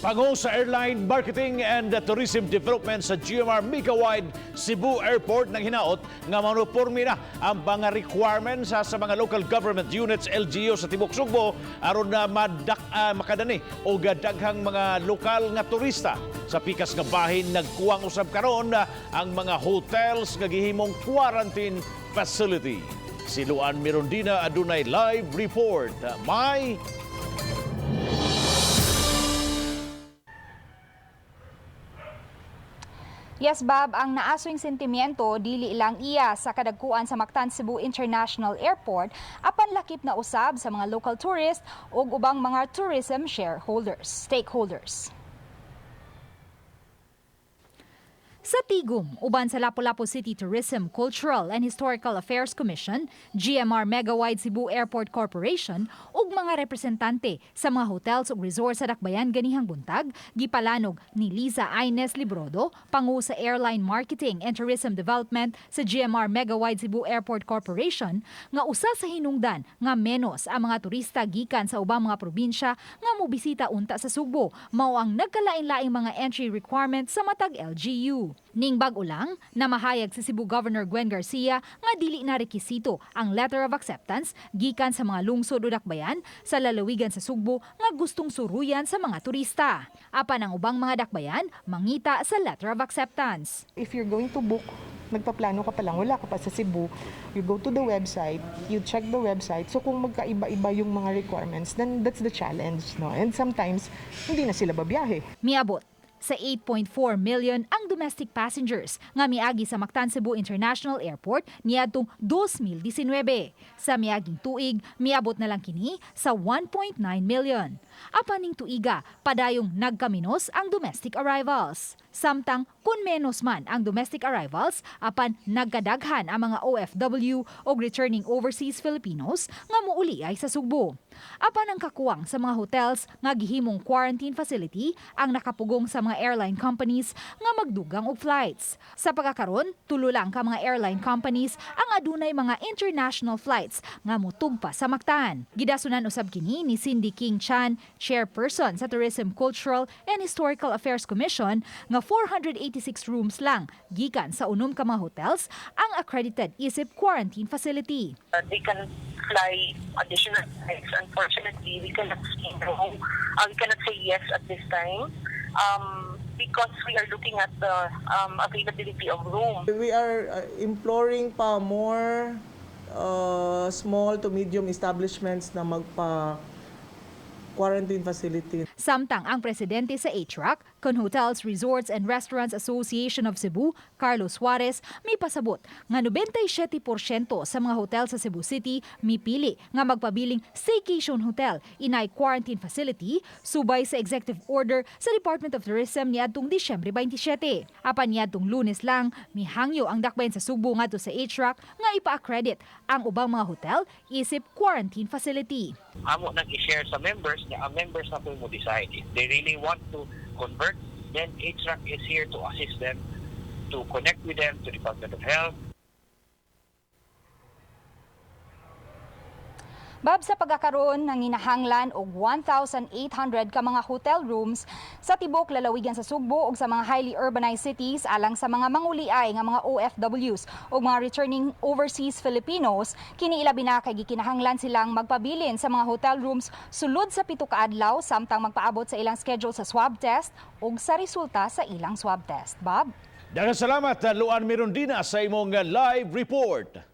Pango sa Airline Marketing and Tourism Development sa GMR Megawide Cebu Airport nang hinaot nga manupormi na ang mga requirements sa mga local government units, LGU, sa tibok Sugbo aron na makadani og daghang mga lokal nga turista. Sa pikas nga bahin, nagkuwang usab karon ang mga hotels nga gihimong quarantine facility. Si Luan Mirondina adunay live report. May Yes, Bob, ang naaswing sentimiento dili lang iya sa kadagkuan sa Mactan Cebu International Airport apan lakip na usab sa mga local tourist ug ubang mga tourism shareholders, stakeholders. Sa Tigum, uban sa Lapu-Lapu City Tourism, Cultural and Historical Affairs Commission, GMR Megawide Cebu Airport Corporation ug mga representante sa mga hotels ug resorts sa Dakbayan ganihang buntag, gipalanog ni Liza Ines Librodo, pangu sa Airline Marketing and Tourism Development sa GMR Megawide Cebu Airport Corporation, nga usa sa hinungdan nga menos ang mga turista gikan sa ubang mga probinsya nga mobisita unta sa Sugbo, mao ang nagkalain-laing mga entry requirements sa matag LGU. Ning bag-o lang, namahayag si Cebu Governor Gwen Garcia nga dili na rekisito ang letter of acceptance gikan sa mga lungsod o dakbayan sa lalawigan sa Sugbo nga gustong suruyan sa mga turista. Apan ang ubang mga dakbayan mangita sa letter of acceptance. If you're going to book, nagpaplano ka pa lang, wala ka pa sa Cebu, you go to the website, you check the website. So kung magkaiba-iba yung mga requirements, then that's the challenge, no? And sometimes, hindi na sila babiyahe. Miabot sa 8.4 million ang domestic passengers nga miagi sa Mactan Cebu International Airport niadtong 2019. Sa miaging tuig, miabot na lang kini sa 1.9 million. Apan ning tuiga, padayong nagkaminos ang domestic arrivals. Samtang kung menos man ang domestic arrivals, apan nagkadaghan ang mga OFW o returning overseas Filipinos nga muuli ay sa Sugbo. Apan ang kakuwang sa mga hotels nga gihimong quarantine facility ang nakapugong sa mga airline companies nga magdugang og flights. Sa pagkakaron, tulo lang ka mga airline companies ang adunay mga international flights nga mutugpa sa Mactan. Gidasunan usab kini ni Cindy King Chan, chairperson sa Tourism, Cultural and Historical Affairs Commission, nga 486 rooms lang gikan sa 6 ka mga hotels ang accredited isip quarantine facility. They can fly additional flights. Unfortunately, we cannot say no. We cannot say yes at this time because we are looking at the availability of room. We are imploring pa more small to medium establishments na magpa quarantine facility. Samtang ang presidente sa HRAC, Con Hotels, Resorts and Restaurants Association of Cebu, Carlos Suarez, may pasabot nga 97% sa mga hotel sa Cebu City mipili nga magpabiling staycation hotel inay quarantine facility subay sa executive order sa Department of Tourism niadtong Disyembre 27. Apan niadtong Lunes lang, mihangyo ang dakbayan sa Sugbo ngadto sa HRAC nga ipa-accredit ang ubang mga hotel isip quarantine facility. Amo nang i-share sa members na ang members na po mo decide. If they really want to convert, then HRAC is here to assist them, to connect with them to Department of Health. Bob, sa pagkakaroon ng hinahanglan og 1,800 ka mga hotel rooms sa tibok lalawigan sa Sugbo ug sa mga highly urbanized cities alang sa mga manguliay nga mga OFWs ug mga returning overseas Filipinos, kini ilabi na kay gikinahanglan silang magpabilin sa mga hotel rooms sulod sa 7 ka adlaw samtang magpaabot sa ilang schedule sa swab test ug sa resulta sa ilang swab test. Bob? Daghang salamat, Luan Mirondina, sa imong live report.